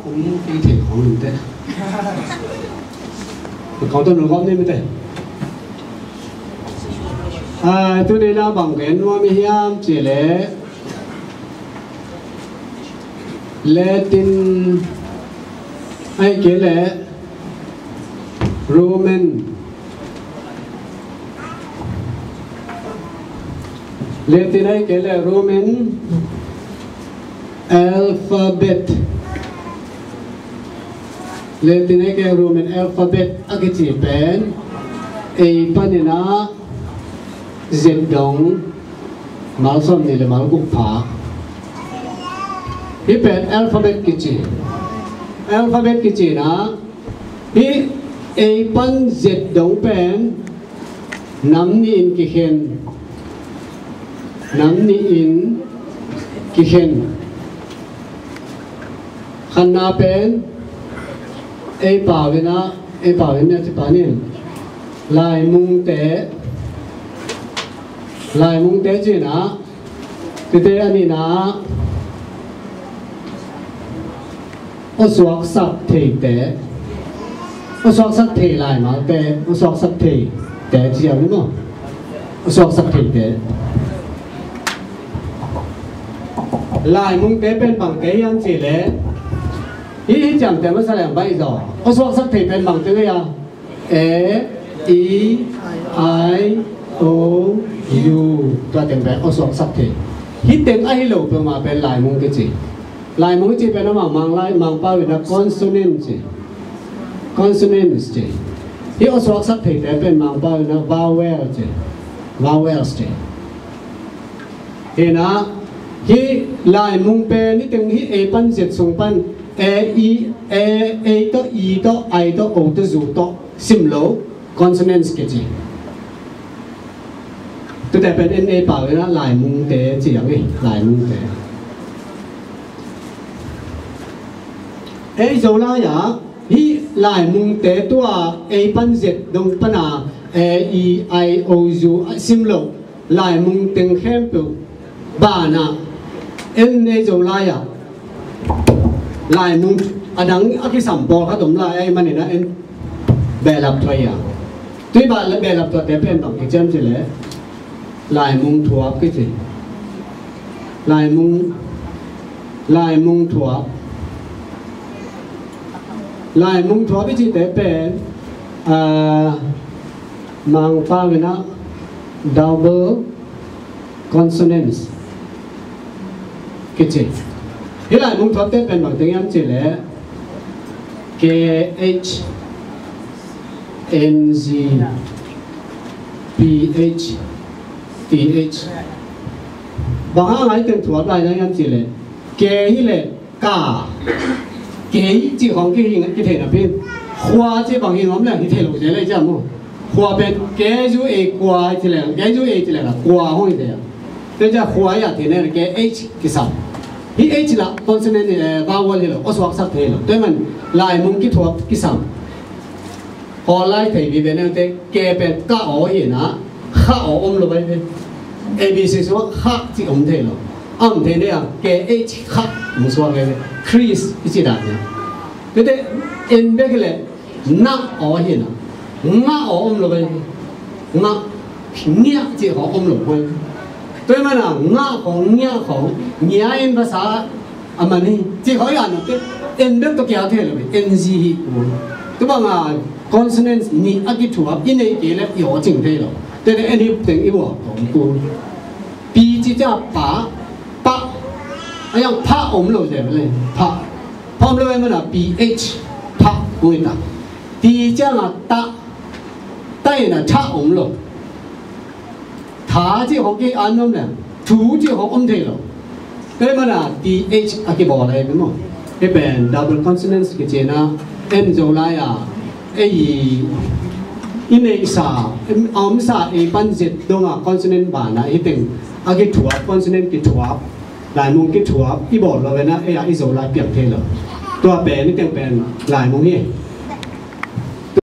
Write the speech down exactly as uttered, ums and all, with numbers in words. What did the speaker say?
Kei thei khong in te. Kong tawh nong gawm ni mite. Ai, tuni na bang gen nuam i hiam cih leh Latin ahih kei leh Roman. Latin ahih kei leh Roman alphabet. Latin ahih kei leh Roman alphabet a kici pen ei panin ah Z dong mal sawmnih le mal guk pha. Hih pen alphabet kici. Alphabet kici na, hih ei pan Z dong pen nam nih in kikhen. Nam nih in kikhen. Khatna pen ei pau in ah, ei pau in ah ci pan in, laimungte, laimungte ci in ah, tute a nihna ah, awsuaksak theite, awsuaksak thei laimalte, awsuaksak theite ci a, maw? Awsuaksak theite. Laimungte pen bangte hiam cih leh, hih, hih ciamteh masa leng baih zaw. Awsuaksak thei pen bangte hiam? A, E, I, O, U. Tua teng pen awsuaksak thei. Hih teng ahi lo peuhmah pen laimung kici. Laimung kici pen a Mang, Mang lai, Mangpau in ah consonant ci. Consonants ci. Hih awsuaksak theite pen Mangpau in ah vowel ci. Vowels ci. Hi na, hih laimung pen, hih teng hih ei pan Z sung pan A, I, A, A tawh, I tawh, I tawh, O tawh, U tawh sim lo, consonants kici. Tute pen en ei pau in ah laimungte ci ang hi, laimungte. Ei Zolai ah hih laimungte tua ei pan Z dong pan a A, I, O, U a sim lo laimung teng khempeuh banah, en ei Zolai ah laimung a dang a kisam pawlkhat om lai ahih manin ah en behlap thuah hi a. Tua behlap thuahte pen bang kici hiam cih leh laimung thuap kici. Laimung, laimung thuap. Laimung thuap i cihte pen, ah, Mangpau in ah double consonants kici. Hih laimung thuapte pen bangte hiam cih leh K H, N G, P H, T H. Bang hang a hih teng thuap lai na hiam cih leh, K hi leh ka. Kei cih khawng kihing, kithei napi in, khua cih bang hi nuam leh hi thei lo zel ei ciam maw. Khua pen K U A, kua ci leh, K U A ci leh kua hong hi thei a. Tua ciang khua hi a thei leh K H kisam. Hih H lah consonant, eh, vowel hi lo, awsuaksak thei lo. Tua ahih man laimung kithuap kisam. Aw lai thei vive neu te, K pen ka aw hi na, kha aw om lo bai ve. A B C sungah kha cih om thei lo. A om thei ne a, K H kha hong suak ve ve. Chris i ci dan na. Tete en bek leh na aw hi na. Nga aw om lo bai ve. Nga, ngia cih aw om lo bai ve. Tua ahih man a nga khawng, ngia khawng, ngia in pasal a man hi, cih khawng i an te, en bek tawh kia thei lo, N G hi kul. Tua bang a consonants nih a kithuap i neih kei leh i aw cing thei lo. Tete en hi teng i buak tawm kul. Pi cih ciang pa, pa. A yang pha om lo zel le, pha. Pha om lo ahih man a P H, pha, ui ta. Ti ciang a ta, ta in a tha om lo. Tha cih khawng ki an om leh, thu cih khawng om thei lo. Tua ahih man a T H a kibawl ahi maw. Hih pen double consonants kici na, en Zolai a, ei i neihsa, a omsa ei pan Z dong a consonant banah hih teng a kithuap, consonant kithuap, laimung kithuap i bawl lo ve na, ei a i Zolai piang thei lo. Tua pen, hih teng pen laimung hi.